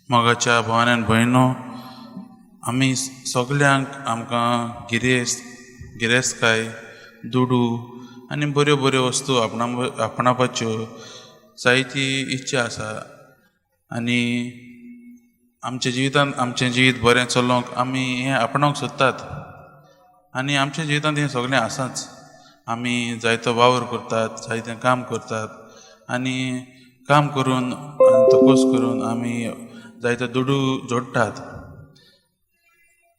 मोगाच्या भावान आनी भयणो, आमी सगल्यांक आमकां गिरेस्त गिरेस्तकाय, दुडू आनी बऱ्यो बऱ्यो वस्तू आपणावपाच्यो जायती इच्छा आसा आनी आमच्या जिवितांत आमचें जिवीत बरें चलोवंक आमी हें आपणावंक सोदतात आनी आमच्या जिवितांत हें सगळें आसाच. आमी जायतो वावर करतात, जायतें काम करतात आनी काम करून आनी तकस करून आमी जायतो दुडू जोडटात.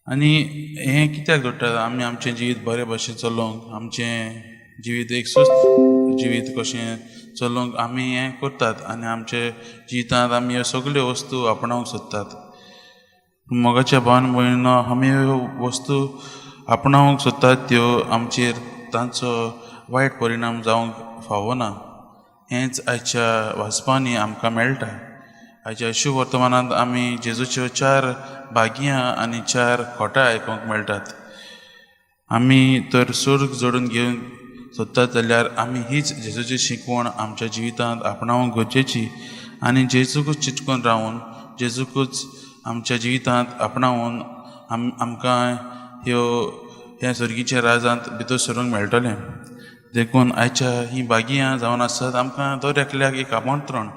आनी हें कित्याक जोडटात? आमी आमचें जिवीत बरे भशेन चलोवंक, आमचें जिवीत एक सुस्त जिवीत कशें चलोवंक आमी हें करतात आनी आमचे जिवितांत आमी ह्यो सगल्यो वस्तू आपणावंक सोदतात. मोगाच्या भावान भयणो, आमी ह्यो वस्तू आपणावंक सोदतात त्यो आमचेर तांचो वायट परिणाम जावंक फावना. हेंच आयच्या वाचपांनी आमकां मेळटा. आयच्या शुभ वर्तमानांत आमी जेजूच्यो चार भागयां आनी चार खोटां आयकूंक मेळटात. आमी तर सर्ग जोडून घेवंक सोदतात जाल्यार आमी हीच जेजूची शिकवण आमच्या जिवितांत आपणावंक गरजेची आनी जेजूकूच चिटकून रावन, जेजूकूच आमच्या जिवितांत आपणावन आमकां ह्यो ह्या सर्गीच्या राजांत भितर सरूंक मेळटलें. देखून आयच्या ही भागयां जावन आसात आमकां दर एकल्याक एक आमंत्रण.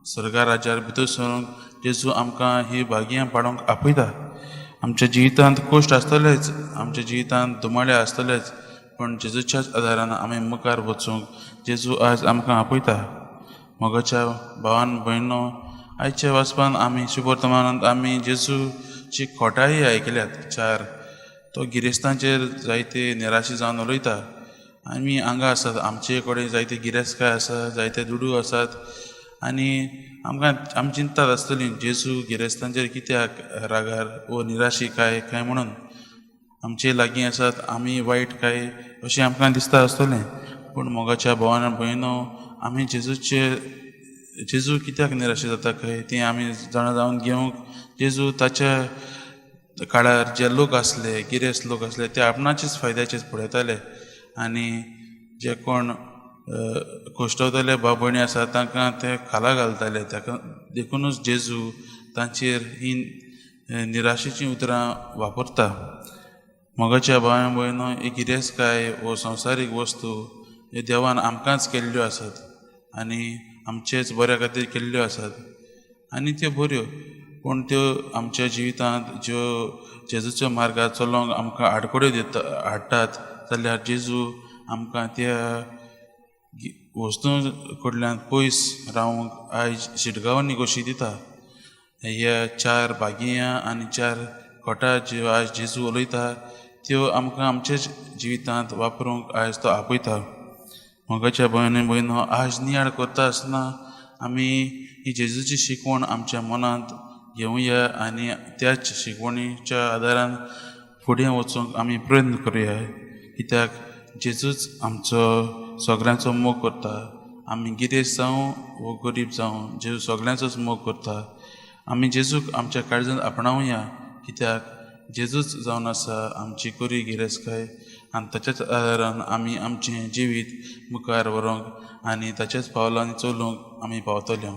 सर्गा राज्यार भितर सरूंक जेजू आमकां ही भागयां पाडोवंक आपयता. आमच्या जिवितांत कश्ट आसतलेच, आमच्या जिवितांत दुमाळे आसतलेच, पूण जेजूच्याच आदारान आमी मुखार वचूंक जेजू आज आमकां आपयता. मोगाच्या भावान भयणो, आयच्या वाचपान आमी शुभवर्तमानांत आमी जेजूची खोटाय आयकल्यात चार. तो गिरेस्तांचेर जायते निराशी जावन उलयता. आमी हांगा आसात, आमचे कडेन जायते गिरेस्तकाय आसा, जायते दुडू आसात आनी आमकां आमी चिंततात आसतली जेजू गिरेस्तांचेर कित्याक रागार वो निराशी काय काय म्हणून. आमचे लागीं आसात आमी वायट काय अशें आमकां दिसता आसतलें. पूण मोगाच्या भावान भयणो, आमी जेजूचे जेजू कित्याक निराशे जाता काय तें आमी जाणा जावन घेवंक जेजू ताच्या काळार जे लोक आसले, गिरेस्त लोक आसले, ते आपणाचेच फायद्याचेच पळयताले आनी जे कोण कश्टवतले भाव भयणी आसा तांकां ते खाला घालताले. ताका देखुनूच जेजू तांचेर ही निराशेचीं उतरां वापरता. मोगाच्या भाव भयणो, ही गिरेस्तकाय वो संवसारीक वस्तू ह्यो देवान आमकांच केल्ल्यो आसात आनी आमचेच बऱ्या खातीर केल्ल्यो आसात आनी त्यो बऱ्यो, पूण त्यो आमच्या जिवितांत ज्यो जेजूच्या मार्गार चलोवंक आमकां आडखळ्यो दिता हाडटात जाल्यार जेजू आमकां त्या वस्तूं कडल्यान पयस रावंक आयज शिटगांवांनी कशी दिता. ह्या चार भागयां आनी चार खोटा ज्यो आयज जेजू उलयता त्यो आमकां आमच्याच जिवितांत वापरूंक आयज तो आपयता. मोगाच्या भयणी भयणो, आज नियाळ करता आसतना आमी ही जेजूची शिकवण आमच्या मनांत घेवया आनी त्याच शिकवणीच्या आदारान फुडें वचूंक आमी प्रयत्न करुया. कित्याक जेजूच आमचो सगळ्यांचो मोग करता. आमी गिरेस्त जावं वो गरीब जावं, जेजू सगळ्यांचोच मोग करता. आमी जेजूक आमच्या काळजांत आपणावया, कित्याक जेजूच जावन आसा आमची खरी गिरेस्तकाय आनी ताच्याच आदारान आमी आमचें जिवीत मुखार व्हरूंक आनी ताच्याच पावलांनी चलूंक आमी पावतले.